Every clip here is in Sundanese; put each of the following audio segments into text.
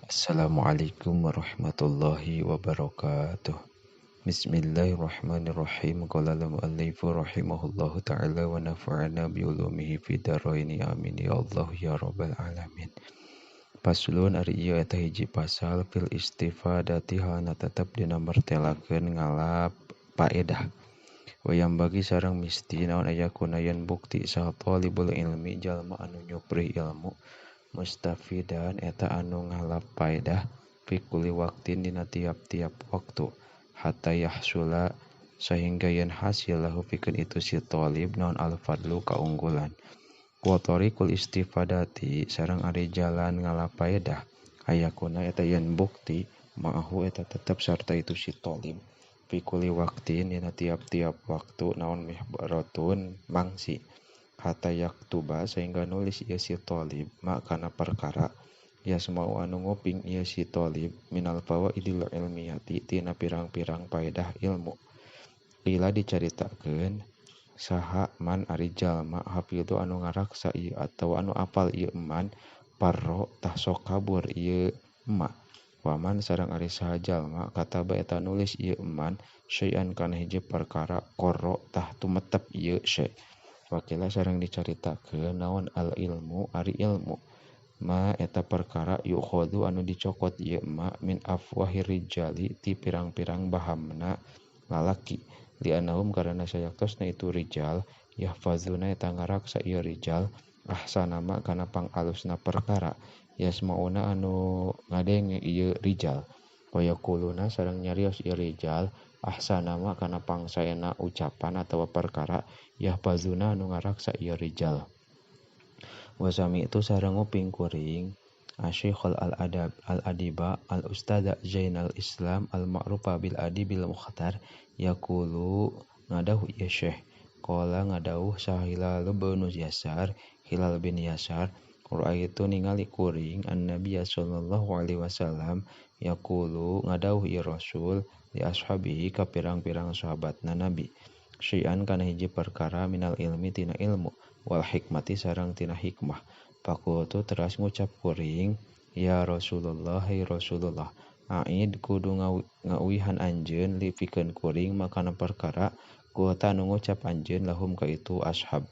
Assalamualaikum warahmatullahi wabarakatuh. Bismillahirrahmanirrahim. Qala al-muallifu rahimahullahu ta'ala wa nafa'ana bi ulumihi fid dharaini amin ya Allah ya rabbal alamin. Paslon ari ieu eta hiji pasal fil istifadati halna tetep dina mertelakeun ngalap paedah. Wayang bagi sareng misti naon aya kuna yen bukti saha talibul ilmi jalma anu nyuprih ilmu mustafidan eta anu ngalap paedah fi kulli waqtin dina tiap-tiap waktu hatta yahsula sahingga yen hasil lahu pikeun itu si talib naon al-fadlu kaunggulan. Wa tariqul istifadati sareng ari jalan ngalap paedah aya kuna eta yen bukti ma'ahu eta tetep sarta itu si talib fi kulli waqtin dina tiap-tiap waktu naon mihbaratun mangsi hatta yaktuba sehingga nulis ieu si talib ma kana perkara yasma'u anu nguping ieu si talib minal fawaidil ilmiyati tina pirang-pirang paedah ilmu. Qila dicaritakeun saha man ari jalma hafidhu anu ngaraksa ieu atawa anu apal ieu man parro tah sok kabur ieu ma waman sareng ari saha jalma kataba eta nulis ieu man syai'an kana hiji perkara qarra tah tumetep ieu syai'. Wakila sareng dicaritakeun naon al ilmu ari ilmu ma eta perkara yukhadhu anu dicokot ieu ma min afwahir rijali ti pirang-pirang bahamna lalaki li'annahum karana sayaktosna itu rijal yahfazuna eta ngaraksa ieu rijal ahsana ma kana pangalusna perkara yasmauna anu ngadenge ieu rijal wa yaquluna sareng nyarios ieu rijal ahsana ma kana pangsaena ucapan atawa perkara yahfazuna anu ngaraksa ieu rijal. Wa sami'tu sareng nguping kuring Asy-Syekhul Al-Adab Al-Adiba Al-Ustadza Zainal Islam Al-Ma'rufa bil Adibil Mukhtar yaqulu ngadawuh ieu Syekh qala ngadawuh saha Hilal bin Yasar Hilal bin Yasar ra'aitu ningali kuring an-nabiyya sallallahu alaihi wasallam yaqulu ngadawuh ieu Rasul li ashabihi ka pirang-pirang sahabatna Nabi syai'an kana hiji perkara minal ilmi tina ilmu wal hikmati sareng tina hikmah. Faqultu teras ngucap kuring ya Rasulullah hai Rasulullah aid kudu ngauihan anjeun li pikeun kuring makana perkara kulta anu ngucap anjeun lahum ka itu ashab.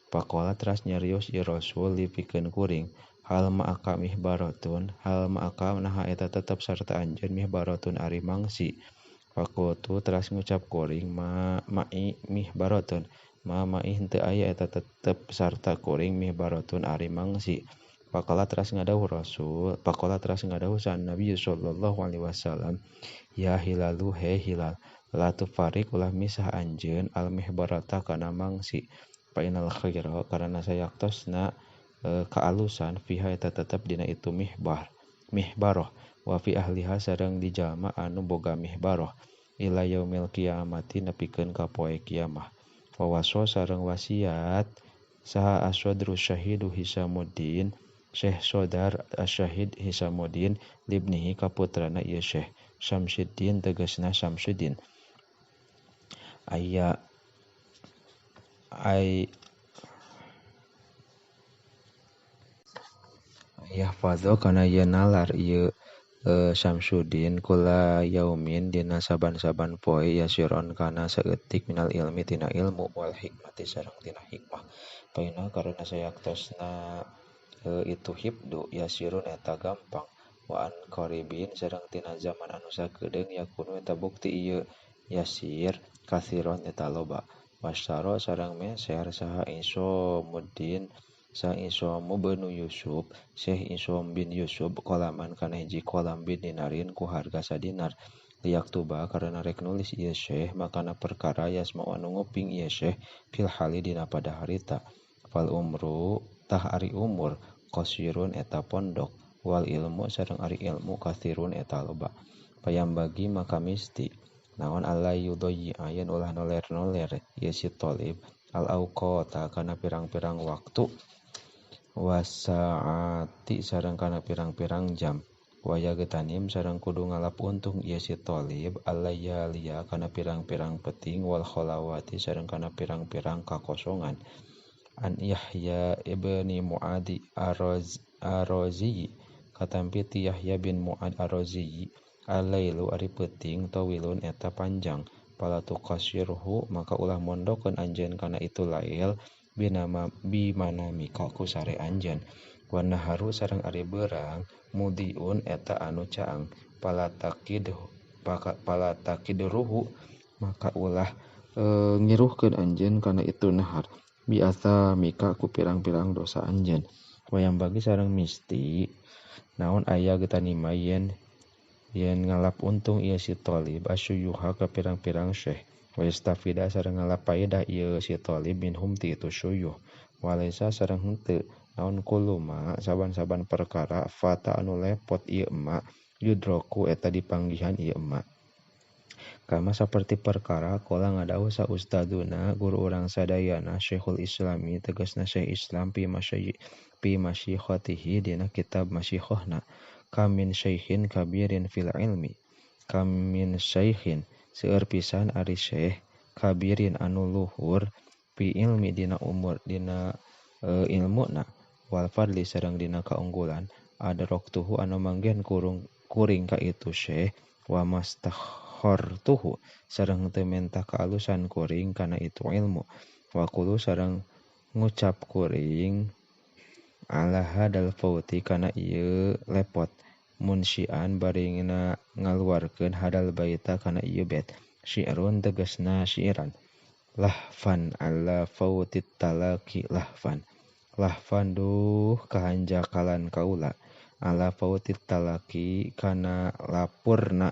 Faqala teras nyarios ieu Rasul li pikeun kuring hal ma'aka mihbaratun hal ma'aka naha eta tetep sarta anjeun mihbaratun ari mangsi. Faqultu teras ngucap kuring ma ma'i mihbaratun ma ma'i henteu aya eta tetep sarta kuring mihbaratun ari mangsi. Faqala teras ngadawuh Rasul faqala teras ngadawuh sa Nabi sallallahu alaihi wasallam ya Hilalu he Hilal la tufariq ulah misah anjeun al mihbarata kana mangsi fa inal khaira karana sayaktosna kaalusan fiha eta tetep dina itu mihbaroh wa fi ahliha sareng di jalma anu boga mihbaroh ila yaumil kiamati nepikeun ka poe kiamah. Wawaso sareng wasiat saha aswadru syahidu Hisamuddin Syekh Sodar Asyahid Hisamuddin libnihi ka putrana ieu Syekh Samsuddin tegasna Samsuddin aya ay yahfadzo kana yen nalar ieu Samsuddin kula yaumin dina saban-saban poe yasiron kana saeutik minal ilmi tina ilmu wal hikmati sareng tina hikmah. Paina karena sayaktosna itu hibdu yasirun eta gampang wa an qaribin sareng tina zaman anu sakedeung yakunu eta bukti ieu yasir kathiron eta loba. Wasyara sareng meser saha Isomuddin saha Isom bin Yusuf Syekh Isom bin Yusuf kolaman kana hiji kolam bin dinarin ku harga sadinar liyaktuba karena rek nulis ieu Syekh makana perkara yasma'u anu nguping ieu Syekh fil hali dina pada harita. Fal umru tah ari umur qasirun eta pondok wal ilmu sareng ari ilmu katsirun eta loba. Payam bagi maka misti naon alla yudayyi yen ulah noler-noler ieu si talib al auqata kana pirang-pirang waktu wasaati sareng kana pirang-pirang jam wayagtanim sareng kudu ngalap untung ieu si talib allayaliya kana pirang-pirang peting wal khalawati sareng kana pirang-pirang kakosongan. An Yahya ibni Muadi Ar-Razi Katampi ti Yahya bin Mu'ad Ar-Razi al-lailu ari peuting tawilun eta panjang fala tuqassirhu maka ulah mondokeun anjeun kana itu lail binama bimanamika ku sare anjeun wa naharu sareng ari beurang mudiun eta anu caang fala takidruhu maka ulah ngiruhkeun anjeun kana itu nahar biasa mika ku pirang-pirang dosa anjeun wayang bagi sareng misti naon aya getanima yen ngalap untung ieu si thalib asyuyuha ka pirang-pirang syekh wa yastafida sareng ngalap paedah ieu si thalib minhum ti itu syuyuh walaisa sareng henteu naon kuluma saban-saban perkara fata anu lepot ieu emak yudroku eta dipanggihan ieu emak kama saperti perkara qala ngadawuh sa ustaduna guru urang sadayana Syekhul Islami tegasna Syekh Islam pi masyikhatihi dina kitab masyikhahna kamin syaikhin kabirin fil ilmi kamin syaikhin seueur pisan ari syekh kabirin anu luhur pi ilmi dina umur dina ilmuna wal fadli sareng dina kaunggulan adraktuhu anu manggihan kuring ka itu syekh wa mastakhartuhu sareng teu menta kaalusan kuring kana itu ilmu wa qulu sareng ngucap kuring ala hadal fauti kana ieu lepot munsyian baringna ngaluarkeun hadal baita kana ieu bait syi'run tegasna syiiran lahfan ala fautit talaqi lahfan lahfan duh kahanjakalan kaula ala fautit talaqi kana lapurna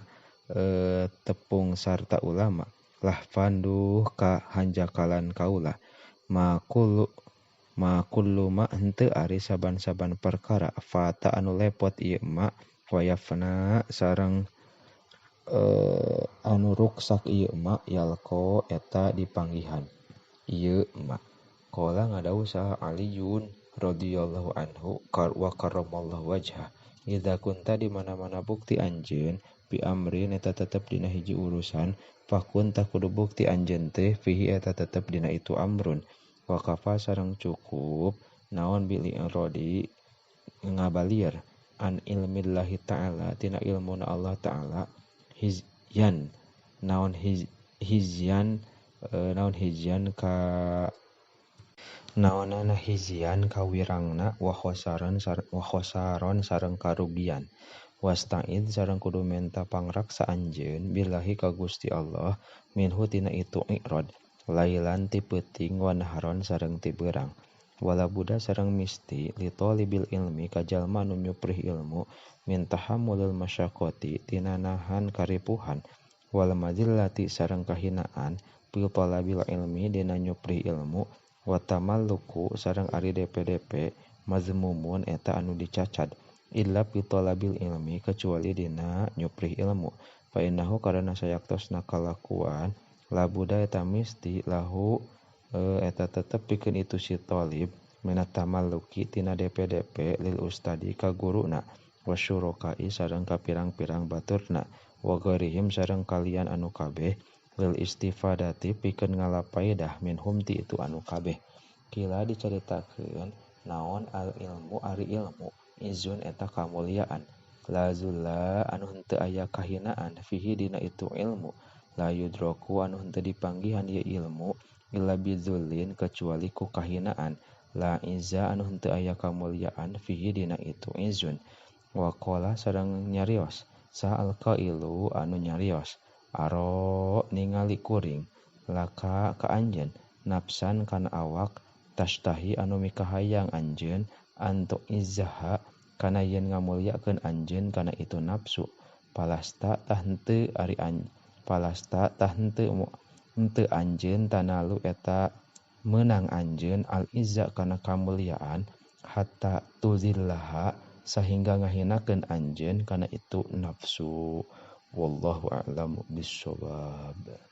tepung sarta ulama lahfan duh kahanjakalan kaula ma kullu ma henteu ari saban-saban perkara fata anu lepot ieu ma wayafna sareng anu ruksak ieu ma yalqa eta dipanggihan ieu ma qala ngadawuh saha Aliyun radhiyallahu anhu wa karramallahu wajhah idza kunta di mana-mana bukti anjeun bi amrin eta tetep dina hiji urusan fakun tah kudu bukti anjeun teh fihi eta tetep dina itu amrun wa kafa sareng cukup naon bil iradi ngabalir an ilmillahi ta'ala tina ilmuna Allah ta'ala hizyan naon hizyan naon hizyan ka naonana hizyan kawirangna wa khosaron sareng karugian wasta'id sareng kudu menta pangraksa anjeun billahi ka Gusti Allah minhu tina itu i'rad lailan ti peuting wa naharon sareng ti beurang wala buddha sareng misti li talibil ilmi ka jalma nu nyuprih ilmu min tahammulil masyaqqati tina nahan karipuhan wal mazillati sareng kahinaan fi talabil ilmi dina nyuprih ilmu wa tamalluku sareng ari DPDP mazmumun eta anu dicacad illa fi talabil ilmi kecuali dina nyuprih ilmu fa innahu karana sayaktosna kalakuan labuda eta misti lahu eta tetep pikeun itu si thalib minat tamalluki tina DPDP lil ustadi ka guruna wasyurokai sareng ka pirang-pirang baturna wa ghairihim sareng kalian anu kabeh lil istifadati pikeun ngalapaedah minhum ti itu anu kabeh kila dicaritakeun naon al ilmu ari ilmu izun eta kamuliaan la zulla anu henteu aya kahinaan fihi dina itu ilmu la yudroku anu henteu dipanggihan ieu ilmu illa bidzulin kecuali ku kahinaan la izza anu henteu aya kamuliaan fihi dina itu izun wa qala sareng nyarios sa alqailu anu nyarios aro ningali kuring laka ka anjeun nafsan kana awak tashtahi anu mikahayang anjeun antu izzaha kana yen ngamulyakeun anjeun kana itu nafsu palasta tah henteu ari palasta tah henteu anjeun tanalu eta meunang anjeun al izza kana kamuliaan hatta tuzillaha sahingga ngahinakeun anjeun kana itu nafsu. Wallahu a'lam bissawab.